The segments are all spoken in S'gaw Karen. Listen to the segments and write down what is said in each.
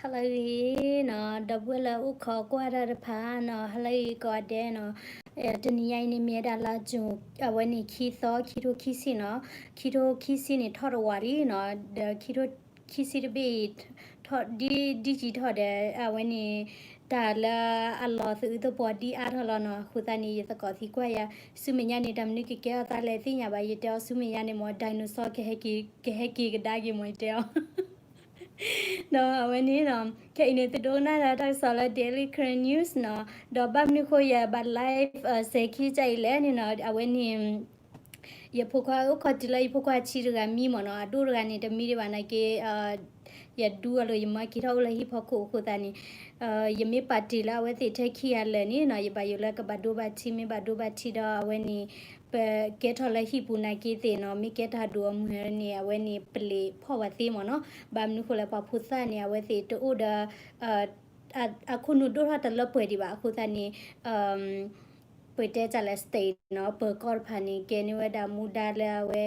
ဟါလၢအဂ့ၤနီၤ ဒီပုၢ်ဝဲၢ်လၢအိၣ်ခိးကွၢ်တၢ်တဖၣ်နီၤ ဟါလၢအဂ့ၤကိးဂၤဒဲးနီၤ, တနံၤညါအံၤန့ၣ် မ့ၢ်ဝဲဒၣ်လါ June အဝဲန့ၣ် ခံသီ ခံထိခံဆံနီၤ, ခံထိခံဆံန့ၣ် ထီၣ်တဝးလံနီၤ, ဒီးခံထိခံဆံတဘ့ၣ်အံၤ ထီၣ်ဒ် ဒ်ကံထီၣ်ဒီး အဝဲန့ၣ် တၢ်လၢအလီၤသအုးသပှီၤဒ်အါထီၣ်လီၤနီၤ, အဃိသတးန့ၣ် ယသကိးသံကွၢ်ယၤ ဆူမဲာ်ညါန့ၣ် တၢ်မနုၤကကဲထီၣ်သးလဲၣ်သ့ၣ်ညါဘၣ်, ယတဲအီၤဆူမဲာ်ညါန့ၣ်မ့ၢ် dinosaur ကဟဲက့ၤ ကဟဲက့ၤကဒါက့ၤမ့ၢ်ယတဲအီၤ ဒီးအဝဲန့ၣ်နီၤ ခဲအံၤန့ၣ် သုဒိကနၣ်ဒီးတၢ်ကစီၣ်လၢ Daily Karen News နီၤ, ဒီးဘၣ်မနုၤဃိယဘၣ် live စဲၤခံကၢ်အံၤလဲၣ်န့ၣ်နီၤ, အဝဲန့ၣ် ယဖိခွါအိၣ်ခိးတုၤလၢယဖိခွါဆံးတဂၤမံမ့ၢ်နီၤ, အဒိၣ်တဂၤန့ၣ် တမံဒံးဘၣ်နာ်က့ ယဒူအလိၤ ယမၢက့ၤထီၣ်အိၣ်လၢဟံၣ်ဖီခိၣ်အဃိသတးန့ၣ် ယမ့ၢ်ပာ်တ့ၢ်လၢအဝဲသ့ၣ်ထဲခံဂၤလၢာ်န့ၣ်နီၤ, ယဘၣ်ယိၣ်လၢကဘၣ်ဒိဘၣ်ထံး မ့ၢ်ဘၣ်ဒိဘၣ်ထံးဒီးအဝဲန့ၣ် ပကဲထီၣ်လၢဟံၣ်ပူၤနာ်က့သ့ၣ်နီၤ, မ့ၢ်ကဲတၢ်ဒိၣ်အမုၢ်န့ၣ် အဝဲန့ၣ် ပလ့းဖီၣ်ဝဲသ့မ့ၢ်နီၤ, ဘၣ်မနုၤဃိလဲၣ် ပှၤဖိသၣ်န့ၣ် အဝဲသ့ၣ်တအိၣ်ဒီး အခိၣ်နူာ်ဒိၣ်ထီၣ်တလၢပှဲၤဒံးဘၣ်အဃိသတးန့ၣ် ပတဲတၢ်လၢ state နီၤ, ပၢၤကီၢ်တဖၣ်န့ၣ် ကဲန့ၢ်ဝဲဒၣ်မူဒါလၢအဝဲ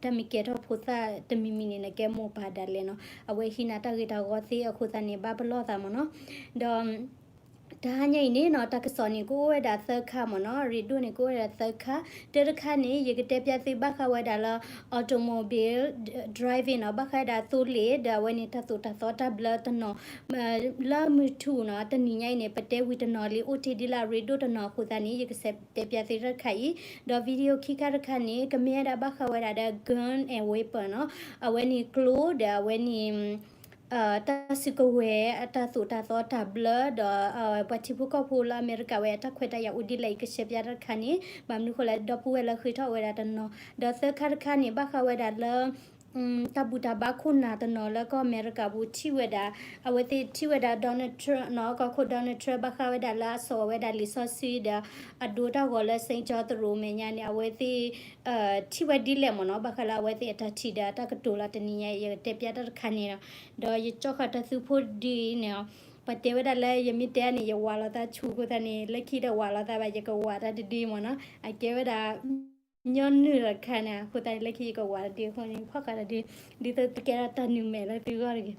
တၢ်မ့ၢ်ကဲထီၣ်ဖိသၣ်တမံၤမံၤန့ၣ် နကဲမိၢ်ပၢ်ဒၣ်လဲာ်နီၤ, အဝဲဟံးနၤတၢ်ဂ့ၤတၢ်ဝါသ့အဃိသတးန့ၣ် ဘၣ်ပလီၢ်သးမ့ၢ်နီၤ, ဒီး တဟါညါအံၤန့ၣ်နီၤ တၢ်ကစီၣ်န့ၣ် ကအိၣ်ဝဲဒၣ်သၢခါမ့ၢ်နီၤ, ရ့ဒိၣ်န့ၣ် ကအိၣ်ဝဲဒၣ်သၢခါ, တၢတခါန့ၣ် ယကတဲပျၢ်သုဘၣ်ဃးဝဲဒၣ်လၢ automobile driving နီၤ, ဘၣ်ဃးဝဲဒၣ်သိလ့ၣ် ဒီးအဝဲန့ၣ်တၢ်သိၣ်တၢ်သီတၢ်ဘျၢတနီၤ လၢမုၢ်ထူၣ်နီၤ, တနံၤညါအံၤန့ၣ် ပတဲဝံၤတနီၤလံ အိၣ်တ့ၢ်ဒ်လၢအရ့ဒိၣ်တနီၤအဃိသတးန့ၣ် ယကတဲပျၢ်သုတၢ်တခါအံၤ, ဒီး video ခံခါတခါန့ၣ် ကမ့ၢ်ဝဲဒၣ်ဘၣ်ဃးဝဲဒၣ်ဒီး gun and weapon နီၤ, အဝဲန့ၣ်ကျိဒီးအဝဲန့ၣ် တၢ်စုကဝဲၤ အတၢ်သိၣ်တၢ်သီတၢ်ဘျၢ ဒီး ပှၤထံဖိကီၢ်ဖိလၢအမဲရကၤဝဲအတၢ်ခွဲးတၢ်ယာ်အိၣ်ဒ်လဲၣ် ယကရှဲပျၢ်တၢ်တခါန့ၣ် ဘၣ်မနုၤဃိလဲၣ် ဒီပုၢ်ဝဲၢ်လၢဃ့ထီၣ်ဝဲဒၣ်တနီၤ, ဒီးသၢခါတခါန့ၣ် ဘၣ်ဃးဝဲဒၣ်လၢ တၢ်ဘူၣ်တၢ်ဘါခိၣ်နၢ်တနီၤလၢကီၢ်အမဲရကၤပူၤထံၣ်ဝဲဒၣ်, အဝဲသ့ၣ်ထံၣ်ဝဲဒၣ် Donald Trump နီၤ, ကီၢ်ခိၣ် Donald Trump ဘၣ်ဃးဝဲဒၣ်လၢအစိာ်ဝဲဒၣ်လံာ်စီဆှံဒီး အဒိတၢ်ဂီၤလၢ Saint George တရိးမဲာ်ညါန့ၣ် အဝဲသ့ၣ် ထံၣ်ဝဲဒ်လဲၣ်မ့ၢ်နီၤ, ဘၣ်ဃးလၢအဝဲသ့ၣ်အတၢ်ထံၣ်ဒီးအတၢ်ကတိၤလီၤတနံၤညါအံၤ ယကတဲပျၢ်တၢ်တခါန့ၣ်လီၤ, ဒီးယကၠီဃာ်တၢ်သူဖိဒ်အံၤန့ၣ်လီၤ, ပှၤတဲဝဲဒၣ်လၢယမ့ၢ်တဲန့ၣ် ယဝးလိာ်သးဆူအဃိသတးန့ၣ် လၢခံဒီးဝးလိာ်သးဘၣ် ယကဝးတၢ်တဒုမ့ၢ်နီၤ, အကဲဝဲဒၣ် ညီနုၢ်တခါန့ၣ် အဃိသတးန့ၣ် လၢခံယကဝးတဒုအဃိန့ၣ် ဖီၣ်ဃာ်တၢ်ဒု ဒ်သိးတကဲထီၣ်တၢ်နုာ်မဲာ်လၢသုဂီၢ်တဂ့ၤ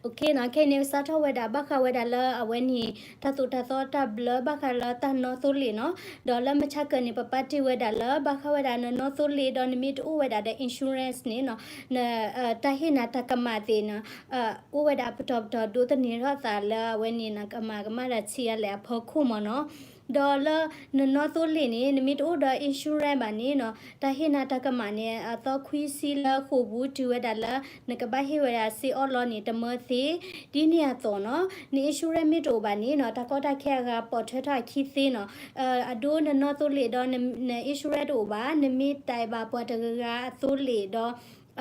OK နီၤ, ခဲအံၤန့ၣ် ပစးထီၣ်ဝဲဒၣ် ဘၣ်ဃးဝဲဒၣ်လၢအဝဲန့ၣ် တၢ်သိၣ်တၢ်သီတၢ်ဘျၢ ဘၣ်ဃးလၢတၢ်နီၣ်သိလ့ၣ်နီၤ, ဒီးလၢမုၢ်ဆါခီန့ၣ် ပပာ်တ့ၢ်ဝဲဒၣ်လၢ ဘၣ်ဃးဝဲဒၣ်နနီၣ်သိလ့ၣ် ဒီးနမ့ၢ်တအိၣ်ဝဲဒၣ်ဒီး insurance န့ၣ်နီၤ, တၢ်ဟ့ၣ်နၤတၢ်ကမၣ်သ့ၣ်နီၤ, အိၣ်ဝဲဒၣ်ပတီၢ်ပတီၢ်ဒိးသန့ၤထီၣ်သးလၢအဝဲန့ၣ် နကမၤကမၣ်တၢ်ဆံးအါလဲၣ်အဖီခိၣ်မ့ၢ်နီၤ ဒီးလၢနနီၣ်သိလ့ၣ်န့ၣ် နမ့ၢ်တအိၣ်ဒီး insurance ဘၣ်န့ၣ်နီၤ, တၢ်ဟ့ၣ်နၤတၢ်ကမၣ်န့ၣ် အသီခွံဆံလၢဃိာ်ပူၤ တုၤဝဲဒၣ်လၢ နကဘၣ်ဟ့ၣ်ဝဲဒၣ်စ့အီၣ်လီၤန့ၣ် တမၢသ့, ဒ်န့ၣ်အသိးနီၤ, န insurance မ့ၢ်တအိၣ်ဘၣ်န့ၣ်နီၤ, တၢ်ကီတၢ်ခဲအဂၤပိာ်ထွဲထီၣ်အခံသ့နီၤ, အဒိနနီၣ်သိလ့ၣ်ဒီး န insurance တအိၣ်ဘၣ်, နမ့ၢ်တၢ်အဲၣ်ဘၣ်ပှၤတဂၤဂၤအသိလ့ၣ်ဒီး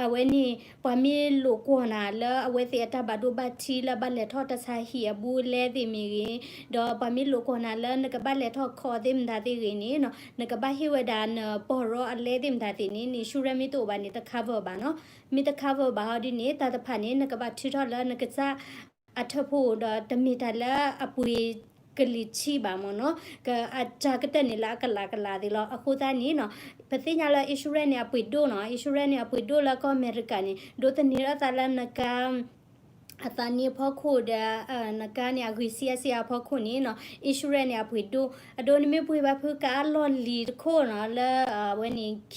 အဝဲန့ၣ် ပှၤမ့ၢ်လိာ်ကွီၢ်နၤလၢအဝဲသ့ၣ်အတၢ်ဘၣ်ဒိဘၣ်ထံးလၢဘၣ်လဲၤထီၣ်တၢ်ဆါဟံၣ်အဘူးအလဲသ့ၣ်မ့ၢ်ဂ့ၤ, ဒီးပှၤမ့ၢ်လိာ်ကွီၢ်နၤလၢနကဘၣ်လဲၤထီၣ်ခီၣ်သ့ၣ်မတၤသ့ၣ်ဂ့ၤန့ၣ်နီၤ, နကဘၣ်ဟ့ၣ်ဝဲဒၣ်နပီၢ်ရီအလဲသ့ၣ်မတၤသ့ၣ်န့ၣ် န insurance မ့ၢ်တအိၣ်ဘၣ်န့ၣ် တ cover ဘၣ်နီၤ, မ့ၢ်တ cover ဘၣ်ဟီဒ်န့ၣ် တၢ်တဖၣ်န့ၣ် နကဘၣ်ထုးထီၣ်လၢနကစၢ်အထၢၣ်ဖိဒီးတမ့ၢ်တၢ်လၢအပှ့ၤကလံၤဆံးဘၣ်မ့ၢ်နီၤ, ကအတၢ်ကတၢၢ်န့ၣ်လၢအကလးကလးသ့ၣ်လီၤ. အဃိသတးန့ၣ်နီၤ, ပသ့ၣ်ညါလၢ insurance န့ၣ် အပှ့ၤဒိၣ်နီၤ, insurance န့ၣ် အပှ့ၤဒိၣ်လၢကီၢ်အမဲရကၤန့ၣ် ဒိးသန့ၤထီၣ်သးလၢနကါ အသးနံၤအဖီခိၣ်ဒီး နကါန့ၣ် အဂံၢ်ဆံးအါဆံးအါအဖီခိၣ်န့ၣ်နီၤ, insurance န့ၣ် အပှ့ၤဒိၣ်, အဒိ နမ့ၢ်ပှ့ၤဘၣ်ဖုကါအလီၢ်လံၤတခိၣ်နီၤ, လၢအဝဲန့ၣ် ခံ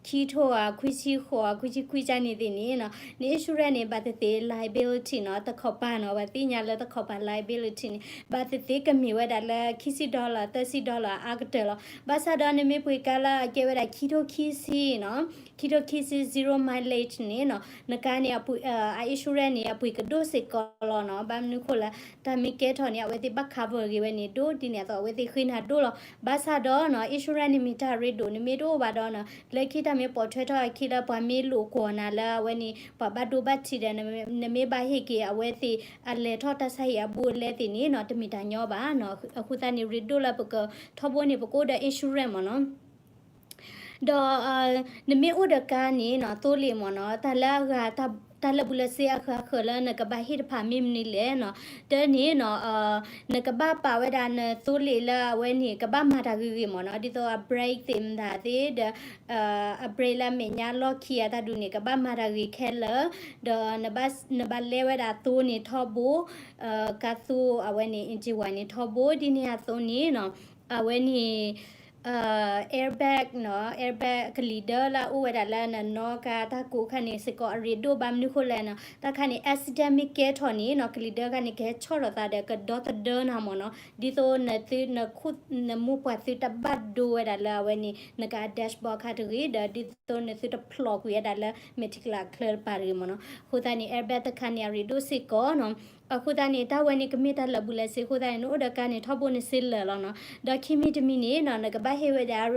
ထိဧါ ခွံဆံဃိးဧါ ခွံဆံခွံကၢန့ၣ်သ့ၣ်န့ၣ်နီၤ, န insurance န့ၣ် ဘၣ်သ့ၣ်သ့ၣ် liability နီၤ, တခီပၤနီၤ, ပှၤသ့ၣ်ညါလၢတခီပၤ liability န့ၣ် ဘၣ်သ့ၣ်သ့ၣ်ကမ့ၢ်ဝဲဒၣ်လၢ ခံဆံ dollar သၢဆံ dollar အါကတၢၢ်လီၤ. ဘၣ်ဆၣ်ဒီးနမ့ၢ်ပှ့ၤကါလၢအကဲဝဲဒၣ်ခံထိခံဆံနီၤ, ခံထိခံဆံ zero mileage န့ၣ်နီၤ, နကါန့ၣ် အ insurance န့ၣ် အပှ့ၤကဒိၣ်စ့ၢ်ကီးလီၤနီၤ. ဘၣ်မနုၤဃိလဲၣ် တၢ်မ့ၢ်ကဲထီၣ်န့ၣ် အဝဲသ့ၣ်ဘၣ် cover ဂ့ၤဝဲန့ၣ် ဒိၣ်ဒ်န့ၣ်အသိး အဝဲသ့ၣ်ဃ့နၤဒိၣ်လီၤ. ဘၣ်ဆၣ်ဒီးနီၤ insurance န့ၣ်မ့ၢ်တၢ်ရ့ဒိၣ် နမ့ၢ်တအိၣ်ဘၣ်ဒီးနီၤ လၢခံတၢ်မ့ၢ်ပိာ်ထွဲထီၣ်အခံလၢပှၤမ့ၢ်လိာ်ကွီၢ်နၤလၢအဝဲန့ၣ် ပှၤဘၣ်ဒိဘၣ်ထံးဒီး နမ့ၢ်ဘၣ်ဟ့ၣ်က့ၤအဝဲသ့ၣ်အလဲၤထီၣ်တၢ်ဆါဟံၣ်အဘူးအလဲသ့ၣ်န့ၣ်နီၤ တမ့ၢ်တၢ်ညီဘၣ်နီၤ. အဃိသတးန့ၣ် ရ့ဒိၣ်လၢပကထီဘိန့ၣ် ပကအိၣ်ဒီး insurance မ့ၢ်နီၤ. ဒီး နမ့ၢ်အိၣ်ဒီးကါန့ၣ်နီၤ သိလ့ၣ်မ့ၢ်နီၤ တၢ်လၢအဂၤ တၢ်လၢာ်ဘူၣ်လၢာ်စ့အဃၢၤအဃၢၤလၢနကဘၣ်ဟ့ၣ်တဖၣ်မ့ၢ်မနုၤလဲၣ်နီၤ. တၢ်န့ၣ်နီၤ နကဘၣ်ပာ်ဝဲဒၣ်နသိလ့ၣ်လၢအဝဲန့ၣ် ကဘၣ်မၤတၢ်ဂ့ၤဂ့ၤမ့ၢ်နီၤ, ဒ်သိးအ brake သ့ၣ်မတၤသ့ၣ်ဒီး အ brake လၢအမဲာ်ညါလီၢ်ခံအတၢ်ဒုးန့ၣ် ကဘၣ်မၤတၢ်ဂ့ၤခဲလၢာ်, ဒီးနဘၣ်လဲဝဲဒၣ်သိန့ၣ်ထီဘိ, ကါသိအဝဲန့ၣ် engine ဝါန့ၣ်ထီဘိ ဒ်န့ၣ်အသိးန့ၣ်နီၤ အဝဲန့ၣ် airbag နီၤ, airbag ကလံၤဒၢလၢအအိၣ်ဝဲဒၣ်လၢနနီၣ်ကါတၢ်ကိးခါန့ၣ် စ့ၢ်ကီးအရ့ဒိၣ်ဘၣ်မနုၤဃိလဲၣ်နီၤ, တၢ်ခါန့ၣ် accident မ့ၢ်ကဲထီၣ်န့ၣ်နီၤ ကလံၤဒၢခါန့ၣ် ကဟဲဆီၣ်ထီၣ်သးဒီးကဒီသဒၢနၤမ့ၢ်နီၤ, ဒ်သိးနသု နမိၢ်ပှၢ်သုတဘၣ်ဒိဝဲဒၣ်လၢအဝဲန့ၣ် နကါ dashboard ခါတဂ့ၤ, ဒီးဒ်သိးနသုတဖျိးကွံာ်ဝဲဒၣ်လၢမဲာ်ထံကလၤချၢတပၤတဂ့ၤမ့ၢ်နီၤ. အဃိသတးန့ၣ် airbag တခါန့ၣ် အရ့ဒိၣ်စ့ၢ်ကီးနီၤ. အဃိသတးန့ၣ် တၢ်ဝဲန့ၣ်ကမ့ၢ်တၢ်လၢာ်ဘူၣ်လၢာ်စ့အဃိသတးန့ၣ် နအိၣ်ဒီးကါန့ၣ်ထီဘိနစ့လၢာ်လီၤနီၤ. ဒီးခံမံၤတမံၤန့ၣ်နီၤ နကဘၣ်ဟ့ၣ်ဝဲဒၣ်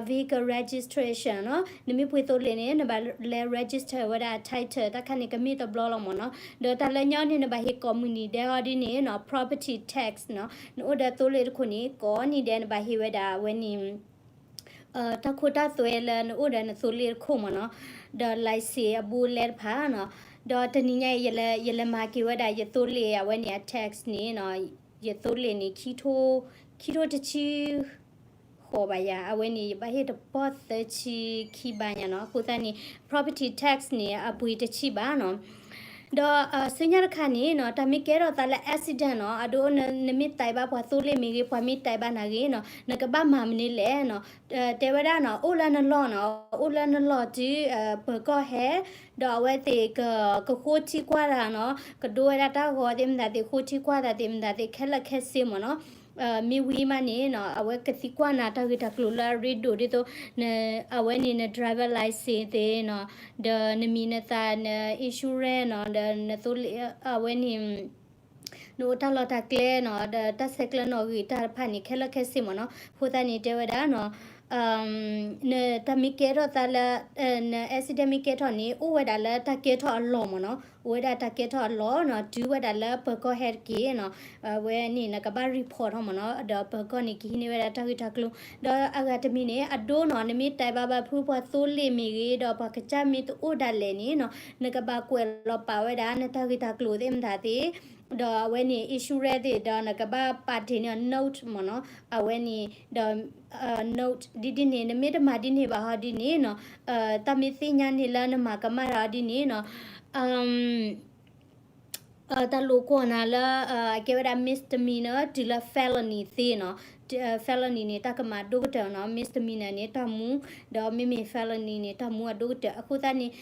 vehicle registration နီၤ, နမ့ၢ်ပှ့ၤသိလ့ၣ်န့ၣ် နဘၣ်လဲၤ register ဝဲဒၣ် title တၢ်ခါန့ၣ်ကမ့ၢ်တဘျီလီၤမ့ၢ်နီၤ. ဒီးတၢ်လၢညီန့ၣ် နဘၣ်ဟ့ၣ်ကိးမုၢ်နံၤဒဲးအီၤဒ်န့ၣ်နီၤ property tax နီၤ, နအိၣ်ဒီးသိလ့ၣ်တခိၣ်န့ၣ် ကိးနံၤဒဲးနဘၣ်ဟ့ၣ်ဝဲဒၣ်အဝဲန့ၣ် တၢ်ခိတၢ်သွဲလၢနအိၣ်ဒီးနသိလ့ၣ်တခိၣ်မ့ၢ်နီၤ, ဒီး license အဘူးအလဲတဖၣ်နီၤ, ဒီးတနံၤညါအံၤ ယလဲၤမၤက့ၤဝဲဒၣ်ယသိလ့ၣ်အဝဲန့ၣ် အ tax န့ၣ်နီၤ, ယသိလ့ၣ်န့ၣ် ခံထိ, ခံထိတဆံဃိးဘၣ်ယၤ, အဝဲန့ၣ် ယဘၣ်ဟ့ၣ်တပီၢ်သၢဆံခံဘၣ်ညါနီၤ, အဃိသတးန့ၣ် property tax န့ၣ် အပှ့ၤတဆံဘၣ်နီၤ. ဒီးဆူညါတခါန့ၣ်နီၤ တၢ်မ့ၢ်ကဲထီၣ်သးလၢ accident နီၤ, အဒိ နမ့ၢ်တဲဘၣ်ပှၤသိလ့ၣ်မ့ၢ်ဂ့ၤ ပှၤမ့ၢ်တဲဘၣ်နၤဂ့ၤနီၤ နကဘၣ်မၤမနုၤလဲၣ်နီၤ, တဲဝဲဒၣ်နီၤ အိၣ်လၢနလီၢ်နီၤ, အိၣ်လၢနလီၢ်တုၤ ပၢၤကီၢ်ဟဲ, ဒီးအဝဲသ့ၣ်က ကဃိထံကွၢ်တၢ်နီၤ, ကဒိဝဲဒၣ်တၢ်ဂီၤသ့ၣ်မတၤသ့ၣ် ဃိထံကွၢ်တၢ်သ့ၣ်မတၤသ့ၣ် ခဲလၢာ်ခဲဆ့မ့ၢ်နီၤ. မ့ၢ်ဝံၤမးန့ၣ်နီၤ အဝဲကသံကွၢ်နၤတၢ်ဂ့ၢ်တၢ်ကျိၤလၢအရ့ဒိၣ်ဒ်သိး အဝဲန့ၣ်န driver license သ့ၣ်နီၤ, ဒီးနမံၤနသၣ် န insurance နီၤ, ဒီးနသိလ့ၣ် အဝဲန့ၣ် နအိၣ်တၢ်လီၢ်တၢ်ကျဲနီၤ, ဒီးတၢ်ဆဲးကျၢနီၣ်ဂံၢ်တၢ်တဖၣ်န့ၣ် ခဲလၢာ်ခဲဆ့မ့ၢ်နီၤ. အဃိသတးန့ၣ် တဲဝဲဒၣ်နီၤ နတၢ်မ့ၢ်ကဲထီၣ်သးလၢ န accident မ့ၢ်ကဲထီၣ်န့ၣ် အိၣ်ဝဲဒၣ်လၢတၢ်ကဲထီၣ်အလီၢ်မ့ၢ်နီၤ, အိၣ်ဝဲဒၣ်တၢ်ကဲထီၣ်အလီၢ်နီၤ, တုၤဝဲဒၣ်လၢပၢၤကီၢ်ဟဲတက့ၢ်နီၤ, အဝဲန့ၣ် နကဘၣ် report ထီၣ်မ့ၢ်နီၤ, ဒီးပၢၤကီၢ်န့ၣ် ကဟံးန့ၢ်ဝဲဒၣ်တၢ်ဂ့ၢ်တၢ်ကျိၤ, ဒီးအဂၤတမံၤန့ၣ် အဒိနီၤ, နမ့ၢ်တဲဘၣ်ဘၣ်ဖုပှၤသိလ့ၣ်မ့ၢ်ဂ့ၤ ဒီးပှၤကစၢ်မ့ၢ်တအိၣ်ဒၣ်လဲာ်န့ၣ်နီၤ, နကဘၣ်ကွဲးလီၤပာ်ဝဲဒၣ် နတၢ်ဂ့ၢ်တၢ်ကျိၤသ့ၣ်မတၤသ့ၣ် ဒီးအဝဲန့ၣ် insurance သ့ၣ် ဒီးနကဘၣ်ပာ်တ့ၢ်န့ၢ် note မ့ၢ်နီၤ, အဝဲန့ၣ် ဒီး note ဒ်ဒ်န့ၣ် နမ့ၢ်တမၤဒ်န့ၣ်ဘၣ်ဟီဒ်န့ၣ်နီၤ, တၢ်မ့ၢ်သ့ၣ်ညါန့ၣ်လၢနမၤကမၣ်တၢ်အီၤဒ်န့ၣ်နီၤ, တၢ်လိာ်ကွီၢ်နၤလၢ အကဲဝဲဒၣ် misdemeanor တုၤလၢ felony သ့နီၤ, felony န့ၣ် တၢ်ကမၣ်ဒိၣ်ကတၢၢ်နီၤ, misdemeanor န့ၣ် တၢ်မူ, ဒီးမ့မ့ၢ် felony န့ၣ် တၢ်မူအဒိၣ်ကတၢၢ်, အဃိသတးန့ၣ်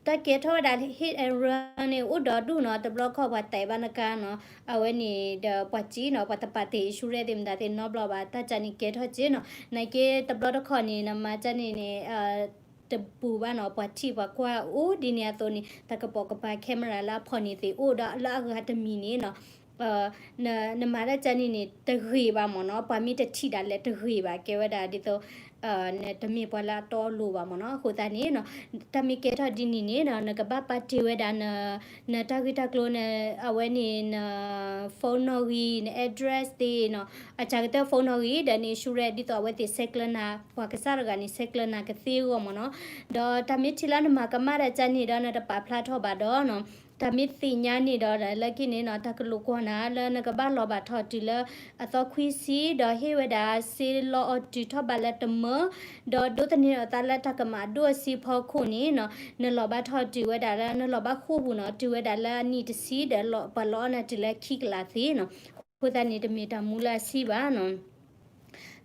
တၢ်ကဲထီၣ်ဝဲဒၣ် hit and run န့ၣ် အိၣ်ဒီးဒူၣ်နီၤ, တဘျီခီၣ်ပှၤတဲဘၣ်နကါနီၤ, အဝဲန့ၣ်ဒီးပှၤစံးနီၤ, ပှၤတပာ်တ့ၢ် insurance သ့ၣ်မတၤသ့ၣ်နီတဘျီဘၣ်, တၢ်ကန့ၣ်ကဲထီၣ်က့နီၤ, နာ်က့တဘျီတခီၣ်န့ၣ် နမၤကန့ၣ်န့ၣ် တပူၤဘၣ်နီၤ, ပှၤထံၣ်ပှၤကွၢ်အိၣ်ဒ်န့ၣ်အသိးန့ၣ် တၢ်ကပိာ်ကပၤ camera လၢအဖီၣ်န့ၢ်သ့ၣ်အိၣ်ဒီးလၢအဂၤတမံၤန့ၣ်နီၤ, နမၤတၢ်ကန့ၣ်န့ၣ် တဂ့ၤဘၣ်မ့ၢ်နီၤ, ပှၤမ့ၢ်တထံၣ်ဒၣ်လဲာ်တဂ့ၤဘၣ်, ကဲဝဲဒၣ်ဒ်သိး နတမ့ၢ်ပှၤလၢအတီအလိၤဘၣ်မ့ၢ်နီၤ, အဃိသတးန့ၣ်နီၤ, တၢ်မ့ၢ်ကဲထီၣ်ဒ်န့ၣ်န့ၣ်နီၤ, နကဘၣ်ပာ်တ့ၢ်ဝဲဒၣ် နတၢ်ဂ့ၢ်တၢ်ကျိၤန့ၣ် အဝဲန့ၣ် န phone နီၣ်ဂံၢ် န address သ့ၣ်နီၤ, အစှၤကတၢၢ် phone နီၣ်ဂံၢ် ဒီးန insurance ဒ်သိးအဝဲသ့ၣ်ဆဲးကျၢနၤ, ပှၤကစၢ်တဂၤန့ၣ် ဆဲးကျၢနၤကသ့အဂီၢ်မ့ၢ်နီၤ, ဒီးတၢ်မ့ၢ်ထံၣ်လၢနမၤကမၣ်ဒီးကန့ၣ်ဒီး နတပာ်ဖျါထီၣ်ဘၣ်ဒီးနီၤ, တၢ်မ့ၢ်သ့ၣ်ညါန့ၣ်ဒီး လၢခံန့ၣ်နီၤ တၢ်ကလိာ်ကွီၢ်နၤလၢနကဘၣ်လီၤဘၣ်ထီၣ်တုၤလၢအသီခွံဆံ, ဒီးဟ့ၣ်ဝဲဒၣ်စ့လီအီၤတုၤထီၣ်ဘးလၢတမၢ, ဒီးဒိးသန့ၤအသးလၢတၢ်ကမၣ်ဒိၣ်အဆံဖီခိၣ်န့ၣ်နီၤ, နလီၤဘၣ်ထီၣ်တုၤဝဲဒၣ်လၢ နလီၤဘၣ်ဃိာ်ပူၤနီၤ, တုၤဝဲဒၣ်လၢအနံၣ်တဆံဒီး ပှၤလီအီၣ်နၤတုၤလၢခံကလးသ့နီၤ, အဃိသတးန့ၣ် တမ့ၢ်တၢ်မူလၢအဆံဘၣ်နီၤ.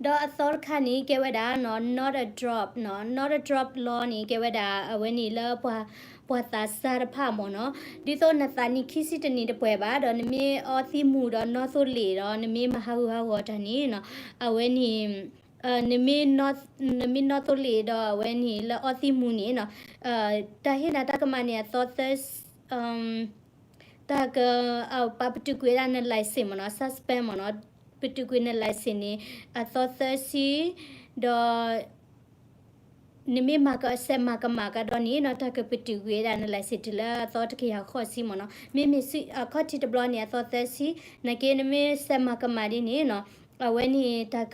ဒီးအသီတခါန့ၣ်ကဲဝဲဒၣ်နီၤ not a drop နီၤ, not a drop law န့ၣ် ကဲဝဲဒၣ်အဝဲန့ၣ်လၢပှၤ ပှၤသးစၢ်တဖၣ်မ့ၢ်နီၤ, ဒ်သိးနသးနံၣ်ခံဆံတနံၣ်တပှဲၤဘၣ် ဒီးနမ့ၢ်အီသံးမူၤဒီးနီၣ်သိလ့ၣ်ဒီး နမ့ၢ်မၤဟးဂူာ်ဟးဂီၤတၢ်န့ၣ်နီၤ, အဝဲန့ၣ် နမ့ၢ်နီၣ်သိလ့ၣ်ဒီးအဝဲန့ၣ်လၢအီသံးမူၤန့ၣ်နီၤ, တၢ်ဟ့ၣ်နၤတၢ်ကမၣ်န့ၣ် အသီသၢ တၢ်က ပာ်ပတုာ်ကွံာ်ဝဲဒၣ်န license မ့ၢ်နီၤ, suspend မ့ၢ်နီၤ, ပတုာ်ကွံာ်န license န့ၣ် အသီသၢဆံ, ဒီး နမ့ၢ်မၤကဆဲးမၤကမၣ်ကဒီးန့ၣ်နီၤ, တၢ်ကပတုာ်ကွံာ်ဝဲဒၣ်န license တုၤလၢအသီတကယၤဃိးဆံမ့ၢ်နီၤ, မ့မ့ၢ်အခီၣ်ထံးတဘျီန့ၣ် အသီသၢဆံ, နာ်က့နမ့ၢ်ဆဲးမၤကမၣ်ဒ်န့ၣ်နီၤ, အဝဲန့ၣ်တၢ်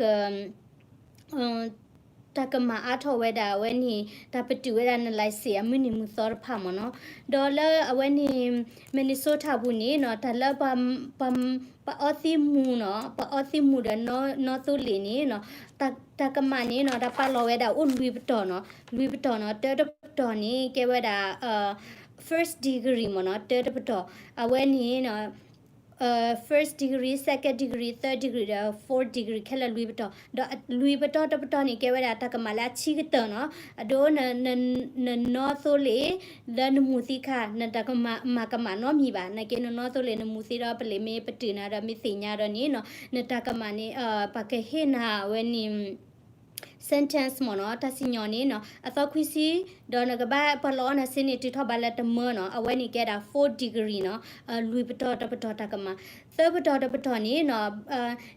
က တၢ်ကမၣ်အါထီၣ်ဝဲဒၣ်အဝဲန့ၣ် တၢ်ပတုာ်ဝဲဒၣ်န license အမုၢ်နံၤမုၢ်သီတဖၣ်မ့ၢ်နီၤ. ဒီးလၢအဝဲန့ၣ် Minnesota ပူၤန့ၣ်နီၤ တၢ်လၢပှၤ ပှၤ ပှၤအီသံးမူၤနီၤ ပှၤအီသံးမူၤဒီးနီၢ်သိလ့ၣ်န့ၣ်နီၤ တၢ်ကမၣ်န့ၣ်နီၤ တၢ်ပာ်လီၤဝဲဒၣ်အိၣ်လွံၢ်ပတီၢ်နီၤ လွံၢ်ပတီၢ်နီၤ တၢတပတီၢ်န့ၣ် ကဲဝဲဒၣ် first degree မ့ၢ်နီၤ တၢတပတီၢ် အဝဲန့ၣ် first degree, second degree, third degree ဒီး fourth degree ခဲလၢာ်လွံၢ်ပတီၢ် ဒီးလွံၢ်ပတီၢ်တပတီၢ်န့ၣ် ကဲဝဲဒၣ်တၢ်ကမၣ်လၢအဆံးကတၢၢ်နီၤ အဒိ နနီၢ်သိလ့ၣ် လၢနမူၤသံခါ နတၢ်ကမၣ် မၤကမၣ်နီတမံၤဘၣ် နာ်က့နနီၢ်သိလ့ၣ်နမူၤသံဒီး ပလံးမ့ၢ်ပတုာ်နၤဒီးမ့ၢ်သ့ၣ်ညါဒီးန့ၣ်နီၤ နတၢ်ကမၣ်န့ၣ် ပှၤကဟ့ၣ်နၤအဝဲန့ၣ် sentence မ့ၢ်နီၤ တၢ်စံၣ်ညီၣ်န့ၣ်နီၤ အသီခွံဆံ ဒီးနကဘၣ်ပှၤလီၤအီနၤစ့န့ၣ် တုၤထီၣ်ဘးလၢတမၢနီၤ အဝဲန့ၣ်ကဲဒၣ် fourth degree နီၤ လွံၢ်ပတီၢ်တပတီၢ်တၢ်ကမၣ် သၢပတီၢ်တပတီၢ်န့ၣ်နီၤ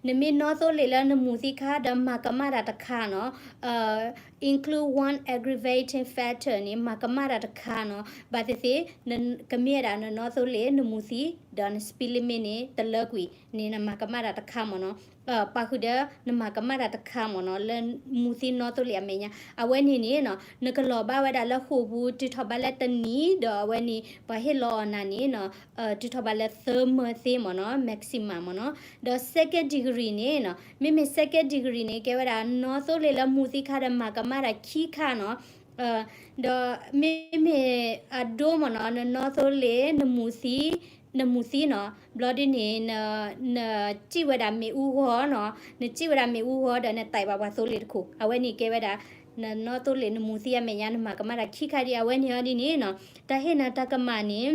နမ့ၢ်နီၢ်သိလ့ၣ်လၢနမူၤသံခါဒီးမၤကမၣ်တၢ်တခါနီၤ include one aggravating factor န့ၣ် မၤကမၣ်တၢ်တခါနီၤ ဘၣ်သ့ၣ်သ့ၣ် ကမ့ၢ်ဝဲဒၣ်နနီၢ်သိလ့ၣ် နမူၤသံ ဒီးန speed limit န့ၣ် တလၢကွံာ်န့ၣ် နမၤကမၣ်တၢ်တခါမ့ၢ်နီၤ ပာ်ဃုာ်ဒီးနမၤကမၣ်တၢ်တခါမ့ၢ်နီၤ လၢမူၤသံနီၢ်သိလ့ၣ်အမဲာ်ညါ အဝဲန့ၣ်န့ၣ်နီၤ နကလီၤဘၣ်ဝဲဒၣ်လၢဃိာ်ပူၤ တုၤထီၣ်ဘးလၢတနံၤ ဒီးအဝဲန့ၣ် ပှၤဟ့ၣ်လီၤအီၣ်နၤန့ၣ်နီၤ တုၤထီၣ်ဘးလၢသၢမၢသ့မ့ၢ်နီၤ maximum မ့ၢ်နီၤ ဒီး second degree န့ၣ်နီၤ မ့မ့ၢ် second degree န့ၣ် ကဲဝဲဒၣ်နီၢ်သိလ့ၣ်လၢမူၤသံခါဒီးမၤကမၣ်တၢ်ခံခါနီၤ ဒီးမ့မ့ၢ်အဒိမ့ၢ်နီၤ နနီၢ်သိလ့ၣ် နမူၤသံ နမူၤသံနီၤ ဘျီဒ်န့ၣ် နစံၣ်ဝဲဒၣ်မ့ၣ်အူဂီၤနီၤ နစံၣ်ဝဲဒၣ်မ့ၣ်အူဂီၤဒီးနတဲာ်ဘၣ်ပှၤသိလ့ၣ်တခိၣ် အဝဲန့ၣ်ကဲဝဲဒၣ် နနီၢ်သိလ့ၣ်နမူၤသံအမဲာ်ညါ နမၤကမၣ်တၢ်ခံခါဒ်အဝဲန့ၣ်အီၤဒ်န့ၣ်နီၤ တၢ်ဟ့ၣ်နၤတၢ်ကမၣ်န့ၣ်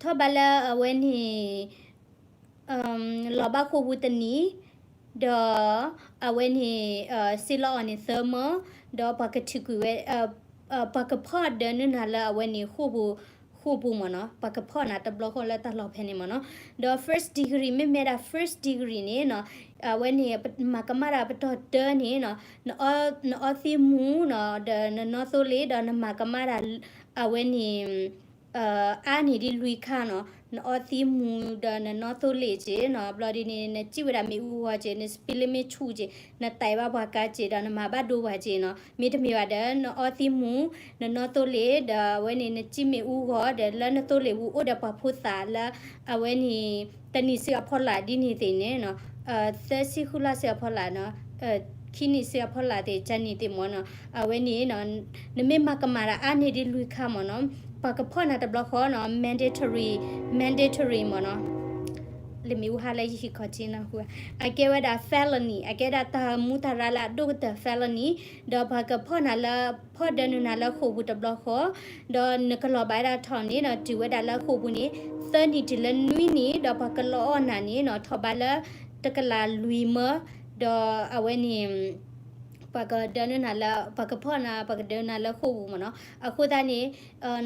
ထီၣ်ဘးလၢအဝဲန့ၣ် လီၤဘၣ်ဃိာ်ပူၤတနံၤ ဒီးအဝဲန့ၣ် စ့လီၤအီၤန့ၣ်သၢမၢ ဒီးပှၤကထုးကွံာ်ဝဲ ပှၤကဖီၣ်ဒၢနုာ်နၤလၢအဝဲန့ၣ်ဃိာ်ပူၤ ဃိာ်ပူၤမ့ၢ်နီၤ ပှၤကဖီၣ်နၤတဘျီဃီလၢတၢ်လီၢ်ဖဲန့ၣ်မ့ၢ်နီၤ ဒီး first degree မ့မ့ၢ်ဒၣ် first degree န့ၣ်နီၤ အဝဲန့ၣ် မၤကမၣ်တၢ်ပတီၢ်တၢန့ၣ်နီၤ နအီသံးမူၤနီၤ ဒီးနနီၢ်သိလ့ၣ် ဒီးနမၤကမၣ်တၢ် အဝဲန့ၣ် အါန့ၢ်ဒ်လွံၢ်ခါနီၤ နအီသံးမူၤဒီးနနီၢ်သိလ့ၣ်က့နီၤ ဘျီဒ်န့ၣ် နစံၣ်ဝဲဒၣ်မ့ၣ်အူဂီၤက့ န speed limit ဆူၣ်က့ နတဲာ်ဘၣ်ပှၤကါက့ဒီးနမၤဘၣ်ဒိပှၤက့နီၤ မ့တမ့ၢ်ဘၣ်ဒီး နအီသံးမူၤ နနီၢ်သိလ့ၣ် ဒီးအဝဲန့ၣ် နစံၣ်မ့ၣ်အူဂီၤ ဒီးလၢနသိလ့ၣ်ပူၤအိၣ်ဒီးပှၤဖိသၣ်လၢ အဝဲန့ၣ် တနံၣ်စုအဖီလာ်ဒ်န့ၣ်သ့ၣ်န့ၣ်နီၤ သၢဆံဃုလါစုအဖီလာ်နီၤ ခံနံၣ်စုအဖီလာ်သ့ၣ် ကနံၣ်သ့ၣ်မ့ၢ်နီၤ အဝဲန့ၣ် နမ့ၢ်မၤကမၣ်တၢ်အါန့ၢ်ဒ်လွံၢ်ခါမ့ၢ်နီၤ ပှၤကဖီၣ်နၤတဘျီဃီနီၤ mandatory mandatory မ့ၢ်နီၤ လၢမ့ၣ်အူဟါလၢယဟံၣ်ခီၣ်ထံးနီၤ အကဲဝဲဒၣ် felony အကဲဒၣ်တၢ်မူတၢ်ရၢလၢအဒိၣ်ကတၢၢ် felony ဒီးပှၤကဖီၣ်နၤလၢ ဖီၣ်ဒၢနုာ်နၤလၢဃိာ်ပူၤတဘျီဃီ ဒီးနကလီၤဘၣ်ဒၣ်ထီၣ်န့ၣ်နီၤ တုၤဝဲဒၣ်လၢဃိာ်ပူၤန့ၣ် သၢနံၣ်တုၤလၢနွံနံၣ် ဒီးပှၤကလီၤအီၣ်နၤန့ၣ်နီၤ ထီၣ်ဘးလၢ တကလးလွံၢ်မၢ ဒီးအဝဲန့ၣ် ပှၤကဒၢနုာ်နၤလၢ ပှၤကဖီၣ်နၤ ပှၤကဒၢနၤလၢဃိာ်ပူၤမ့ၢ်နီၤ အဃိသတးန့ၣ်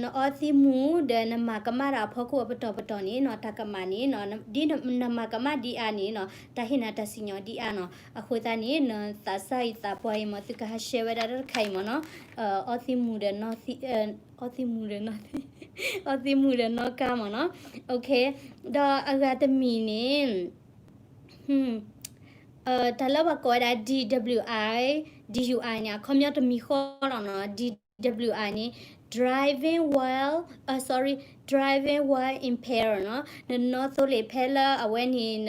နအီသံးမူၤ ဒီးနမၤကမၣ်တၢ်အဖီခိၣ်အပတီၢ်ပတီၢ်န့ၣ်နီၤ တၢ်ကမၣ်န့ၣ်နီၤ ဒ်နမၤကမၣ်ဒ်အါန့ၣ်နီၤ တၢ်ဟ့ၣ်နၤတၢ်စံၣ်ညီၣ်ဒ်အါနီၤ အဃိသတးန့ၣ် နသးစၢ်အံၤသးပှၢ်အံၤမ့ၢ် သုကဟးရှဲဝဲဒၣ်တၢ်တခါအံၤမ့ၢ်နီၤ အီသံးမူၤဒီး အီသံးမူၤဒီးနီၢ်သံး အီသံးမူၤဒီးနီၢ်ကါမ့ၢ်နီၤ ဒီးအဂၤတမံၤန့ၣ် တၢ်လၢပှၤကိးဝဲဒၣ် DWI DUI န့ၣ် အခီပညီတမံၤဃီလီၤနီၤ DWI န့ၣ် driving while အ sorry driving while impaired နီၤ နနီၢ်သိလ့ၣ်ဖဲလၢအဝဲန့ၣ်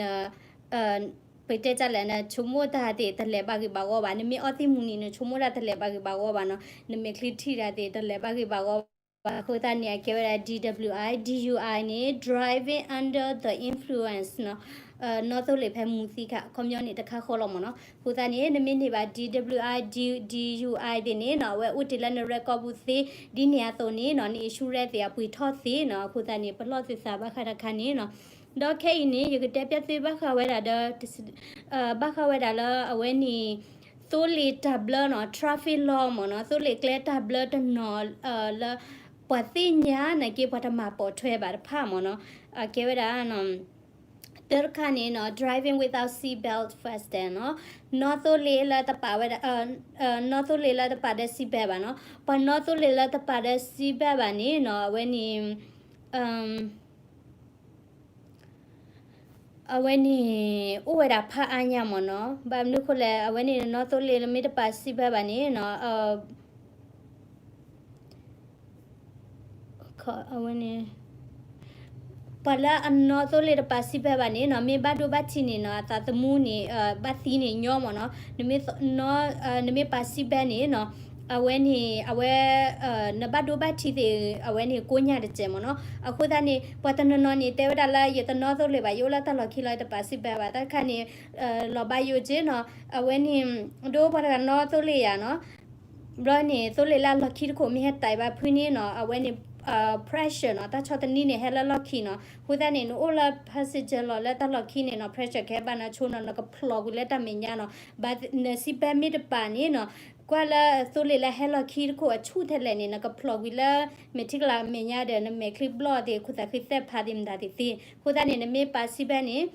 ပတဲတၢ်လဲၣ် နဆိကမိၣ်တၢ်သ့ၣ်တလဲၤဘၣ်ဂ့ၢ်ဘၣ်ဝီဘၣ် နမ့ၢ်အီသံးမူၤန့ၣ် နဆိကမိၣ်တၢ်တလဲၤဘၣ်ဂ့ၢ်ဘၣ်ဝီဘၣ်နီၤ နမဲာ်ချံထံၣ်တၢ်သ့ၣ်တလဲၤဘၣ်ဂ့ၢ်ဘၣ်ဝီဘၣ် အဃိသတးန့ၣ် အကဲဝဲဒၣ် DWI DUI န့ၣ် driving under the influence နီၤ နီၢ်သိလ့ၣ်ဖဲမူၤသံခါ အခီပညီန့ၣ်တခါဃီလီၤမ့ၢ်နီၤ အဃိသတးန့ၣ် နမ့ၢ်န့ၢ်ဘၣ် DWI DUI သ့ၣ်န့ၣ်နီၤ အဝဲအိၣ်တ့ၢ်လၢန record ပူၤသ့ ဒ်န့ၣ်အသိးန့ၣ်နီၤ န insurance သ့ၣ်အပှ့ၤထီၣ်သ့နီၤ အဃိသတးန့ၣ် ပလီၢ်သုသးဘၣ်ဃးတခါန့ၣ်နီၤ ဒီးခဲအံၤန့ၣ် ယကတဲပျၢ်သုဘၣ်ဃးဝဲဒၣ်ဒီး ဘၣ်ဃးဝဲဒၣ်လၢအဝဲန့ၣ် သိလ့ၣ်တၢ်ဘျၢနီၤ traffic law မ့ၢ်နီၤ သိလ့ၣ်ကျဲတၢ်ဘျၢတနီၤလၢ ပှၤသ့ၣ်ညါနာ်က့ ပှၤတမၤပိာ်ထွဲဘၣ်တဖၣ်မ့ၢ်နီၤ အကဲဝဲဒၣ် တၢတခါန့ၣ်နီၤ driving without seat belt fasten နီၤ နီၢ်သိလ့ၣ်လၢတပာ်ဝဲဒၣ် နီၢ်သိလ့ၣ်လၢတပာ်ဒီး seat belt ဘၣ်နီၤ ပှၤနီၢ်သိလ့ၣ်လၢတပာ်ဒီး seat belt ဘၣ်န့ၣ်နီၤ အဝဲန့ၣ် အ အ အဝဲန့ၣ် အိၣ်ဝဲဒၣ်ဖးအါညါမ့ၢ်နီၤ. ဘၣ်မနုၤဃိလဲၣ် အဝဲန့ၣ် နီၣ်သိလ့ၣ်လၢမ့ၢ်တပာ် seat belt ဘၣ်န့ၣ်နီၤ အဝဲန့ၣ် ပှၤလၢအနီၣ်သိလ့ၣ်တပာ် seat belt ဘၣ်န့ၣ်နီၤ မ့ၢ်ဘၣ်ဒိဘၣ်ထံးန့ၣ်နီၤ အသးသမူန့ၣ် ဘၣ်သံန့ၣ်ညီမ့ၢ်နီၤ. နမ့ၢ် နမ့ၢ်ပာ် seat belt န့ၣ်နီၤ အဝဲန့ၣ် အဝဲ နဘၣ်ဒိဘၣ်ထံးသ့ၣ် အဝဲန့ၣ်ကိးညါတစဲးမ့ၢ်နီၤ. အဃိသတးန့ၣ် ပှၤတနီၤနီၤန့ၣ် တဲဝဲဒၣ်လၢ ယတနီၣ်သိလ့ၣ်ဘၣ် ယအိၣ်လၢတၢ်လီၢ်ခံလီၤ ယတပာ် seat belt ဘၣ် တၢ်တခါန့ၣ် လီၤဘၣ်ယိၣ်က့နီၤ အဝဲန့ၣ် ဒ်ပှၤတဂၤနီၣ်သိလ့ၣ်ယၤနီၤ ဘျီန့ၣ် သိလ့ၣ်လၢအလီၢ်ခံတခိၣ်မ့ၢ်ဟဲတဲာ်ဘၣ်ဖုန့ၣ်နီၤ အဝဲန့ၣ် pressure နီၤ တၢ်ဆီၣ်သနံးန့ၣ် ဟဲလၢလီၢ်ခံနီၤ. အဃိသတးန့ၣ် နအိၣ်လၢ passenger လီၤလၢတၢ်လီၢ်ခံန့ၣ်နီၤ pressure ကဟဲဘၣ်နၤဆိနီၤ နကဖျိးကွံာ်လၢတၢ်မဲာ်ညါနီၤ. ဘၣ်န seat belt မ့ၢ်တပာ်န့ၣ်နီၤ ကွၢ်လၢသိလ့ၣ်လၢဟဲလီၢ်ခံတခိၣ်အဆူၣ်ထဲလဲၣ်န့ၣ် နကဖျိးကွံာ်လၢ မဲာ်ထံကလၤမဲာ်ညါဒီး နမဲာ်ချံဘျီၣ်သ့ၣ် ခိၣ်သးခုသဲၣ်ဖးသ့ၣ်မတၤသ့ၣ်သ့. အဃိသတးန့ၣ် နမ့ၢ်ပာ် seat belt န့ၣ်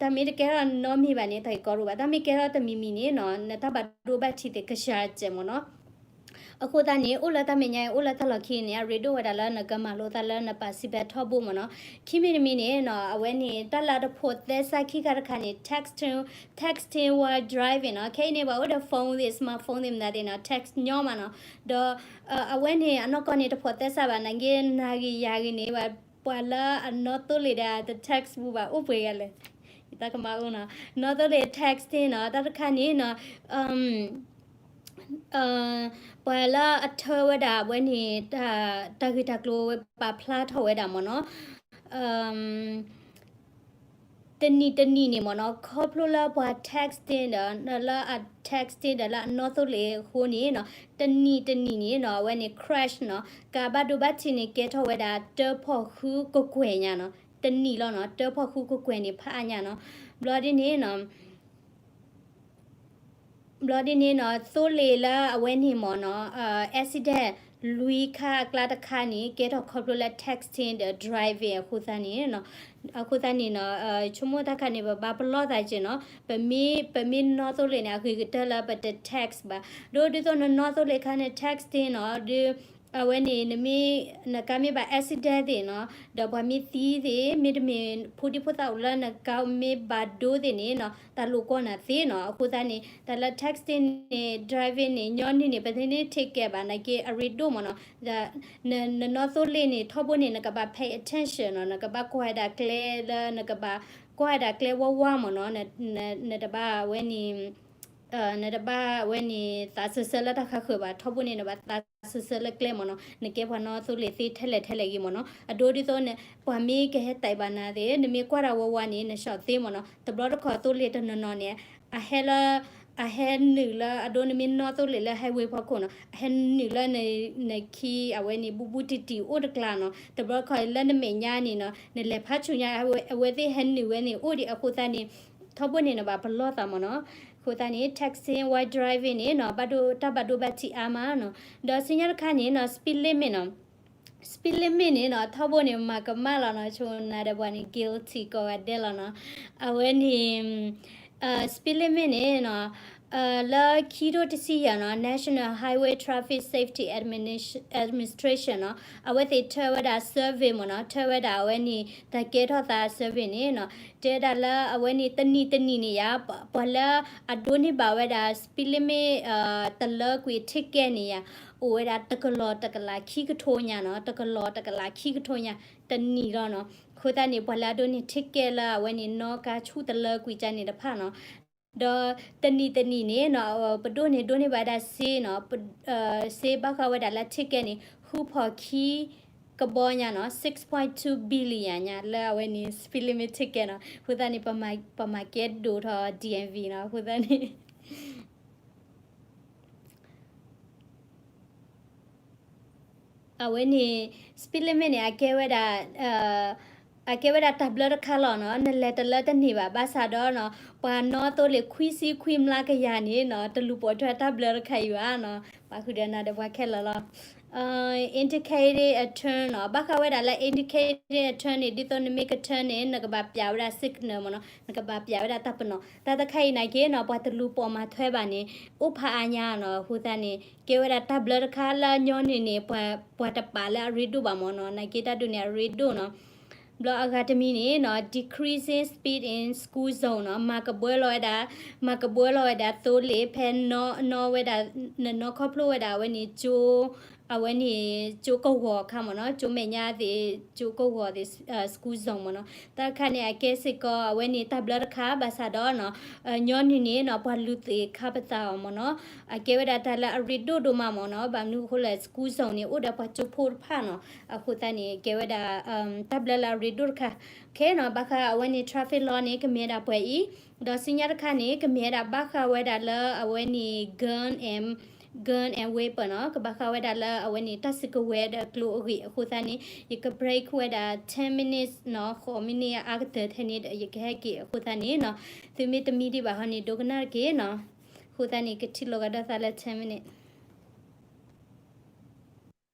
တၢ်မ့ၢ်တကဲထီၣ်နီတမံၤဘၣ်န့ၣ် တၢ်ဂ့ၢ်ကီဒိၣ်ဘၣ်. တၢ်မ့ၢ်ကဲထီၣ်တမံၤမံၤန့ၣ်နီၤ နတၢ်ဘၣ်ဒိဘၣ်ထံးသ့ၣ်ကစှၤစဲးမ့ၢ်နီၤ. အဃိသတးန့ၣ် အိၣ်လၢတၢ်မဲာ်ညါ အိၣ်လၢတၢ်လီၢ်ခံန့ၣ် အရ့ဒိၣ်ဝဲဒၣ်လၢနကမၤလိသးလၢနပာ် seat belt ထီဘိမ့ၢ်နီၤ. ခံမံၤတမံၤန့ၣ်နီၤ အဝဲန့ၣ် တၢ်လၢတဖိးသဲစးခံခါတခါန့ၣ် texting texting while driving နီၤ. ခဲအံၤန့ၣ် ပှၤအိၣ်ဒီး phone သ့ၣ် smartphone သ့ၣ်မတၤသ့ၣ်နီၤ text ညီမးနီၤ. ဒီး အဝဲန့ၣ် အနီၢ်ကီၢ်န့ၣ် တဖိးသဲစးဘၣ် နာ်က့နၤဂ့ၤယၤဂ့ၤန့ၣ် ပှၤလၢအနီၣ်သိလ့ၣ်ဒီး တ text ဘူးဘၣ် အိၣ်ပှဲၤဂၤလဲၣ်. ယတၢ်ကမၣ်အိၣ်နီၤ နီၣ်သိလ့ၣ် texting နီၤ တၢ်တခါန့ၣ်နီၤ ပှၤလၢအထၢဝဲဒၣ်အဝဲန့ၣ် တၢ်ဂ့ၢ်တၢ်ကျိၤဝဲပာ်ဖျါထီၣ်ဝဲဒၣ်မ့ၢ်နီၤ တနံၤတနံၤန့ၣ်မ့ၢ်နီၤ ခီဖျိလၢပှၤ texting ဒီး လၢအ texting ဒီးလၢအနီၣ်သိလ့ၣ်အဃိန့ၣ်နီၤ တနံၤတနံၤန့ၣ်နီၤ အဝဲန့ၣ် crash နီၤ ကဘၣ်ဒိဘၣ်ထံးန့ၣ် ကဲထီၣ်ဝဲဒၣ်တၢဖီၣ်ဃုကကွဲၢ်ညါနီၤ တနံၤလီၤနီၤ တၢဖီၣ်ဃုကကွဲၢ်န့ၣ် ဖးအါညါနီၤ ဘျီဒ်န့ၣ်နီၤ ဘျီဒ်န့ၣ်နီၤ သိလ့ၣ်လၢအဝဲန့ၣ်မ့ၢ်နီၤ accident လွံၢ်ခါအကျါတခါန့ၣ် ကဲထီၣ်ခီဖျိလၢ texting ဒီး driving အဃိသတးန့ၣ်နီၤ အဃိသတးန့ၣ်နီၤ ဆိကမိၣ်တၢ်ခါန့ၣ် ပဘၣ်ပလီၢ်သးက့နီၤ ပမ့ၢ် ပမ့ၢ်နီၣ်သိလ့ၣ်န့ၣ် အဂ့ၤကတၢၢ်လၢပတ text ဘၣ် ဒ်ဒ်သိးနနီၣ်သိလ့ၣ်ခါန့ၣ် texting နီၤ ဒ် အဝဲန့ၣ် နမ့ၢ် နကါမ့ၢ်ဘၣ် accident သ့ၣ်နီၤ ဒီးပှၤမ့ၢ်သံသ့ၣ် မ့တမ့ၢ်ဖိဒံဖိသၣ်အိၣ်လၢနကါမ့ၢ်ဘၣ်ဒိသ့ၣ်န့ၣ်နီၤ တၢ်လိာ်ကွီၢ်နၤသ့နီၤ အဃိသတးန့ၣ် တၢ်လၢ texting န့ၣ် driving န့ၣ် ညီနုၢ်န့ၣ် ပသ့န့ၣ် ထိၣ်ကဲဘၣ် နာ်က့အရ့ဒိၣ်မ့ၢ်နီၤ နနီၣ်သိလ့ၣ်န့ၣ် ထီဘိန့ၣ် နကဘၣ် pay attention နီၤ နကဘၣ်ကွၢ်ဝဲဒၣ်ကျဲလၢ နကဘၣ်ကွၢ်ဝဲဒၣ်ကျဲဝါဝါမ့ၢ်နီၤ နတဘၣ်ဝဲန့ၣ် နတဘၣ်ဝဲန့ၣ် သးစၢၢ်ဆၢလၢတၢ်ခါဃၢၤဘၣ် ထီဘိန့ၣ် နဘၣ်သးစၢၢ်ဆၢလၢကျဲမ့ၢ်နီၤ နကဲပှၤနီၣ်သိလ့ၣ်သ့ထဲလဲၣ်ထဲလဲၣ်ဂ့ၤမ့ၢ်နီၤ အဒိဒ်သိးန့ၣ် ပှၤမ့ၢ်ကဟဲတဲာ်ဘၣ်နၤသ့ၣ် နမ့ၢ်ကွၢ်တၢ်ဝါဝါန့ၣ် နၡီၣ်သ့မ့ၢ်နီၤ တဘျီတခီၣ်သိလ့ၣ်တနီၤနီၤန့ၣ် အဟဲလၢ အဟဲနုာ်လၢ အဒိနမ့ၢ်နီၣ်သိလ့ၣ်လၢ highway ဖီခိၣ်နီၤ အဟဲနုာ်လၢ နခံအဝဲန့ၣ် ဘူးဘူးတံၢ်တံၢ်အိၣ်တကျါနီၤ တဘျီတခီၣ်လၢနမဲာ်ညါန့ၣ်နီၤ နလဲၤဖးဆူညါ အဝဲသ့ၣ်ဟဲနုာ်ဝဲန့ၣ် အိၣ်ဒံးအဃိသတးန့ၣ် ထီဘိန့ၣ်နဘၣ်ပလီၢ်သးမ့ၢ်နီၤ အဃိသတးန့ၣ် texting while driving န့ၣ်နီၤ ဘၣ်ဒိ တၢ်ဘၣ်ဒိဘၣ်ထံးအါမးနီၤ ဒီးဆူညါတခါန့ၣ်နီၤ speed limit နီၤ speed limit န့ၣ်နီၤ ထီဘိန့ၣ် မၤကမၣ်လီၤနီၤ ဆိနၤဒီးပှၤန့ၣ် guilty ကိးဂၤဒဲးလီၤနီၤ အဝဲန့ၣ် speed limit န့ၣ်နီၤ လၢခံထိတဆံယဲၢ်နီၤ National Highway Traffic Safety Administration နီၤ အဝဲသ့ၣ်ထၢဝဲဒၣ် survey မ့ၢ်နီၤ ထၢဝဲဒၣ်အဝဲန့ၣ် တၢ်ကဲထီၣ်သး survey န့ၣ်နီၤ တဲဒၣ်လၢအဝဲန့ၣ် တနံၤတနံၤန့ၣ်ယါ ပှၤလၢအဒိးန့ၢ်ဘၣ်ဝဲဒၣ် speed limit တလၢကွံာ် ticket န့ၣ်ယါ အိၣ်ဝဲဒၣ်တကလီၢ်တကလးခံကထိညါနီၤ တကလီၢ်တကလးခံကထိညါ တနံၤလီၤနီၤ အဃိသတးန့ၣ် ပှၤလၢအဒိးန့ၢ် ticket လၢအဝဲန့ၣ် နီၣ်ကါဆူၣ်တလၢကွံာ်ကန့ၣ်တဖၣ်နီၤ ဒီးတနံၤတနံၤန့ၣ်နီၤ ပဒိၣ်န့ၣ်ဒိးန့ၢ်ဘၣ်ဝဲဒၣ်စ့နီၤ စ့ဘၣ်ဃးဝဲဒၣ်လၢ ticket န့ၣ် ဃုဖီၣ်ခံကဘီညါနီၤ six point two billion ညါ လၢအဝဲန့ၣ် speed limit ticket နီၤ အဃိသတးန့ၣ် ပမၤကဲဒိၣ်ထီၣ် D M V နီၤ အဃိသတးန့ၣ် အဝဲန့ၣ် speed limit န့ၣ် အကဲဝဲဒၣ် အကဲဝဲဒၣ်တၢ်ဘျၢတခါလီၤနီၤ နလဲၤတလၢတန့ၢ်ဘၣ် ဘၣ်ဆၣ်ဒီးနီၤ ပှၤနီၣ်သိလ့ၣ်ခွံဆံခွံမျးကယၤန့ၣ်နီၤ တလူၤပိာ်ထွဲတၢ်ဘျၢတခါအံၤဘၣ်နီၤ ပာ်ဃုာ်ဒီးနၤဒီးပှၤခဲလၢာ်လီၤ indicated a turn နီၤ ဘၣ်ဃးဝဲဒၣ်လၢ indicated a turn န့ၣ် ဒ်သိးနမ့ၢ်က turn န့ၣ် နကဘၣ်ပျးဝဲဒၣ် signal မ့ၢ်နီၤ နကဘၣ်ပျးဝဲဒၣ်တၢ်ပနီၣ် တၢ်တခါအံၤနာ်က့နီၤ ပှၤတလူၤပိာ်မၤထွဲဘၣ်န့ၣ် အိၣ်ဖးအါညါနီၤ အဃိသတးန့ၣ် ကဲဝဲဒၣ်တၢ်ဘျၢတခါလၢညီနုၢ်န့ၣ် ပှၤတပာ်လၢအရ့ဒိၣ်ဘၣ်မ့ၢ်နီၤ နာ်က့တၢ်ဒုးန့ၣ်အရ့ဒိၣ်နီၤ ဘျီအဂၤတမံၤန့ၣ်နီၤ decreasing speed in school zone နီၤ မၤကဘှၢလီၤဝဲဒၣ်, မၤကဘှၢလီၤဝဲဒၣ်သိလ့ၣ် ဖဲနီၣ်နီၣ်ဝဲဒၣ်, နနီၣ်ခီဖျိဝဲဒၣ်အဝဲန့ၣ်ကၠိ, အဝဲန့ၣ်ကၠိကဝီၤအခါမ့ၢ်နီၤ, ကၠိမဲာ်ညါသ့ၣ်, ကၠိကဝီၤသ့ၣ် school zone မ့ၢ်နီၤ. တၢ်တခါန့ၣ် အကဲစ့ၢ်ကီးအဝဲန့ၣ်တၢ်ဘျၢတခါ ဘၣ်ဆၣ်ဒီးနီၤ ညီနုၢ်န့ၣ်နီၤ ပှၤလူၤသ့ၣ်ခါပသးအီၤမ့ၢ်နီၤ. အကဲဝဲဒၣ်တၢ်လၢအရ့ဒိၣ်ဒိၣ်မးမ့ၢ်နီၤ. ဘၣ်မနုၤအဃိလဲၣ် school zone န့ၣ် အိၣ်ဒီးပှၤကၠိဖိတဖၣ်နီၤ. အဃိသတးန့ၣ် ကဲဝဲဒၣ် တၢ်ဘျၢလၢအရ့ဒိၣ်တခါ ခဲနီၤ. ဘၣ်ဃးအဝဲန့ၣ် traffic law န့ၣ် ကမ့ၢ်ဝဲဒၣ်ပှဲၤအံၤ, ဒီးဆူညါတခါန့ၣ် ကမ့ၢ်ဝဲဒၣ်ဘၣ်ဃးဝဲဒၣ်လၢအဝဲန့ၣ် gun and, gun and weapon နီၤ. ကဘၣ်ဃးဝဲဒၣ်လၢအဝဲန့ၣ် တၢ်စုကဝဲၤဒီးကျိအဂ့ၢ်အဃိသတးန့ၣ် ယက break ဝဲဒၣ် ten minutes နီၤ, ဃိးမံးနံးအါကတၢၢ်ထဲန့ၣ်ဒီး ယကဟဲက့ၤအဃိသတးန့ၣ်နီၤ. သုမ့ၢ်တမံဒံးဘၣ်ဟီန့ၣ် ဒိကနၣ်တက့ၢ်နီၤ. အဃိသတးန့ၣ် ကထံၣ်လိာ်ကဒီးသးလၢ ten minutes